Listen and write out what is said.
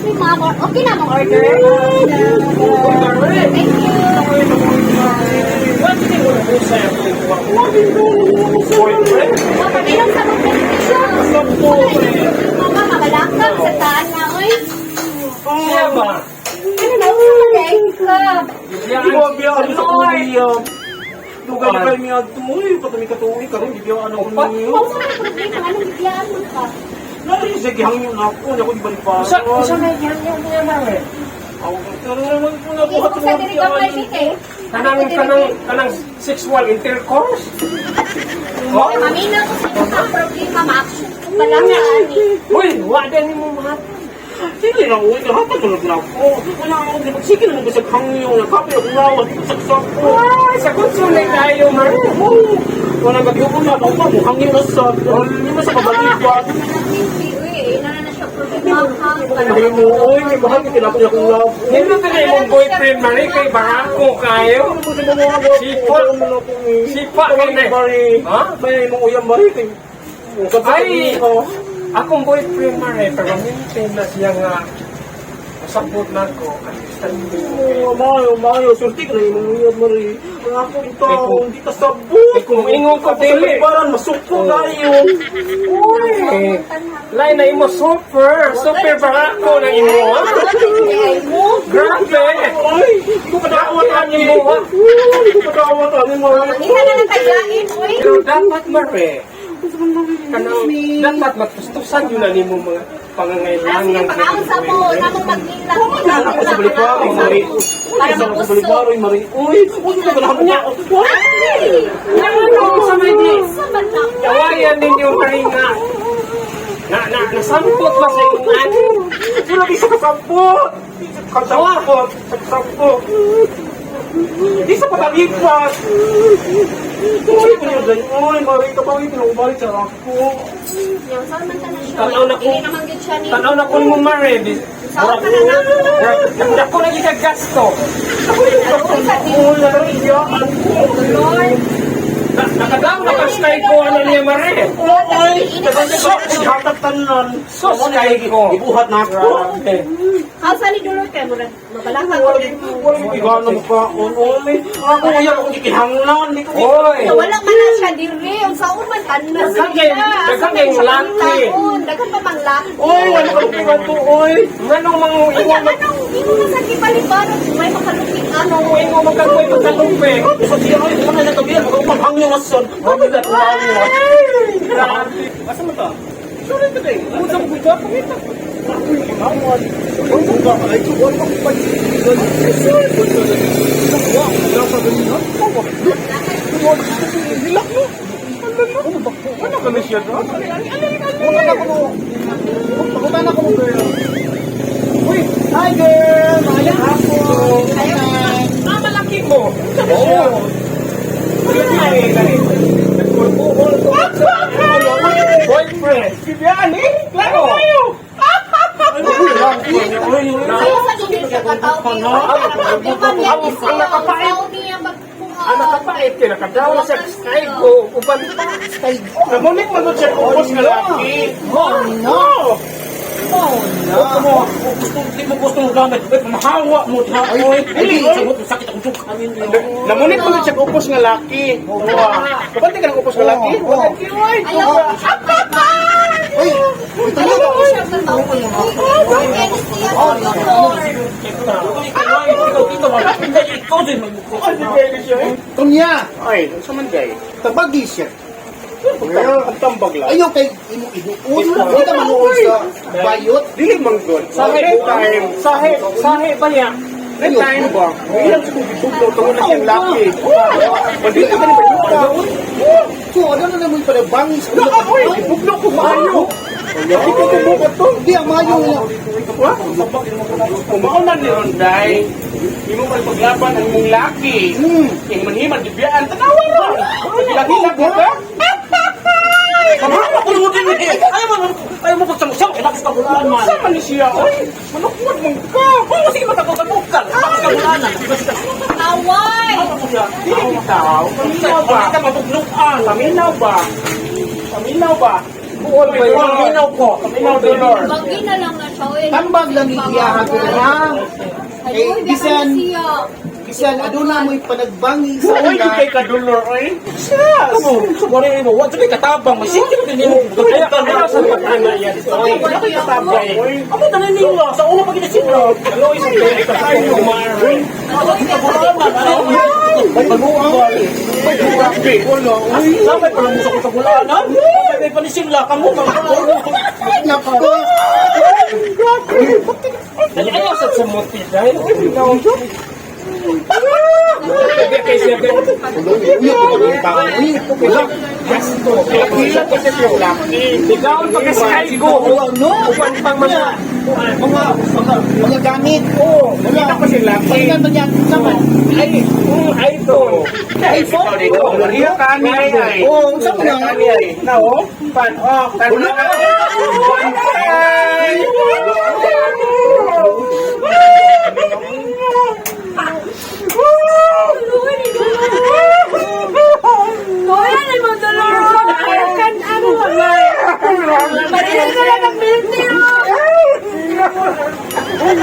Excuse me, ma'am. Okay na mong order? Thank you. What do you want to say? Boyfriend? Mapaminom sa mong benepisyo. Mama, mabalakang sa taan na, oy. Siya ba? Ano na, usa ka ka. Di ba biya ano sa kuya? Dugay na kayo niya tuloy, patami ka tuloy karon di biya ano ko niyo. Kung sa mga problema, anong biglaan mo ka? Lalo siya gihangyo na ako, niya ko di balipa. Usa na yan yung niya mare. Ako pero naman ko na Sige, kung sa diri ka may kay. Kanang sexual intercourse? Oh, mamina ko sa imong problema, ma-action ko balaka ani. Uy, wa din mo mahat. Sige na, uy, kahapon tulog na ako. Wala ako, di ba? Sige na mo sa hangyo na kape ako lawas, saksak ko. Ay, sa konsulit tayo, mare. Wala gabi ko na, ako mo hangyo na sa, hindi mo sa kabalipan. Uy, ina na siya problema ha. Ay mo, uy, may mahal ka kinapon akong love. Hindi na imong boyfriend, mare, kay barako kayo. Sipa. Sipa kay na. Ha? May imong uyam mari kay. Ay! Akong boyfriend, mare, pero mintin na siya nga masabot na ko. Understanding. Oo, mayo, mayo. Surti ka na imong uyam mari. Ang akong tao, hindi ka sabot. Eh, kung ingon ko, dili. Parang masuko tayo. Uy! Lain na imo super! Super barako ng imo, ha? Grabe! Ay, hindi ko kadawat Grabe ang ani. imo, ha? Hindi ko kadawat ani, mari. Mangita na lang taglain, uy. Pero dapat, mare, kanang dapat matustusan yun na nimo mga Ah, sige, pangangailangan. pag-aon sa mo, namong magnila. Wala ako sa balibaroy, mari. Para Wala ako sa mapusok. balibaroy, mari. Uy, uy, ko ganahan niya. Ay! Ano sa may di? Sa man na. Kawayan ninyo, mare, nga. Na, nasampot ba sa imong ani? Sila di sa kasampot. Di sa kasampot. Sa kasampot. Di sa patalipas. Uy, kunya dyan. Uy, mari ka pa. Uy, pinubalik sa ako. Yang saan man ta na siya. Tanaw na ko. Dili naman gyud siya ni. Tanaw na ko mo, mare. Saan ka na na? Dako na gikagasto. Uy, sa di. Uy, nariyaan ko. Lord. Nakadaw na kang sky ko, ano niya, mare. Uy, hatag tanan. Sos kay ko. Ibuhat na ako. Grabe. Hausa ni Dolor kay murag mabalaka ko Wala din mo. wala igana mo ka. Uy, ako uyan ako gikinahanglan. Di ko Oy! So, wala man na siya diri. Unsaon man tanan Daghan kay laki. Daghan pa mang laki. Uy, wala ka lupiwan to, uy. Nganong mga Unya ingo mag anong imo man sa gipalibaran kung may makalupit ano. ingo magkagoy magkalupi. Ano sa siya ay wala na tabi ako panghangyo nga son. Ano ba Grabe. Asa man ta? Sure ka day. Unsa mo gud pangita? Ano kami siya doon? Uy, hi girl! Maayong hapon! Ah, malaki mo. Oo. Ay, dali. Nagkulbuhol ko. Boyfriend. Bibiyaan eh. Klaro kayo. Sayo sa dili siya kataw. Problema niya ni siya. Unsaon niya magkuha. Ang nakapait kay nakadaw na siya sky ko uban pa. Namunik man siya ubos nga laki. Oh no! Oh no! Gusto mo, gusto, di mo gusto mo gamit. Uy, pamahawa mo diha. Oy, dili sabot sakit akong suka ninyo. Namunik mo siya upos nga laki. Kabante ka ng upos nga laki? Ayaw ko siya Uy! Ito Ayaw ko siya kataw. Kaya ni siya Dolor. Ikaw dito, wala. Ikaw din may mukha. Tunya! Ay, unsa man day? Tabagi siya. Ang tambag lang. Ayaw kay imo inuon. Hindi ka manuon sa bayot. Dili man good. Sahi, time. sahi, sahi ba niya? That time ba? Ilang sa kong gibugno tungod na siyang laki. Dili ka ni ba? So, ano na naman pala bangis. Oy, gibugno ko maayo. Hindi ko kumukat to. Hindi, ang mayo nga. Kumao na ni Ronday. Imo man paglaban ang imong laki. Kay manhiman gibiyaan tanawa ra. Laki-laki ka. Pamahawa ko mo din eh. Ayaw mo pagsamok-samok. Kaya ka bulaan man. Sama ni siya. Oy, manukwad mong ka. Oo, sige matagaw-tagaw. Bakit ka bulaanan? Away. Dili bitaw. Paminaw ba? Paminaw ba? Paminaw ba? Paminaw ba? Buol ba yun? Kaminaw ko. Kaminaw dolor. Banggi na lang na siya. Oy. Tambag lang iyaha ko ha. Ay, Eh, uy, bisan- siya. Bisan aduna mo'y panagbangi sa Uy, una. kay kadulor oy. Kamo, sugore mo, wa jud kay katabang, masikip din nimo. Kaya ayaw sa pag-ana yan. Oy, wala kay katabang. Oy, amo tanan nila sa una pa gid sila. Kaloy sa kay katabang Mare. May baguang. May grabe. Ulo, uy. Samay pa lang mo sa kutagulanan. May panisimla ka mo. Nako. Dali ayaw sa sumuti dahil. Kaya kay siya Uy, uy, tao. Uy, wala. gasto. Hila ko sa siyang laki. Ikaw ang pagka-sky go. No. Upan pang mga Mga mga mga gamit. Oo, Wala. kita ko sila. Palitan ba niya? Sama. Ay, iPhone. iPhone? Iya kani ay. Oo, unsa mo na? Kani ay. Nao, pan oh, kan. Wala. Kuya, na mo dolor. Kan ano ba? Parihan ka lang ng milk tea. Ang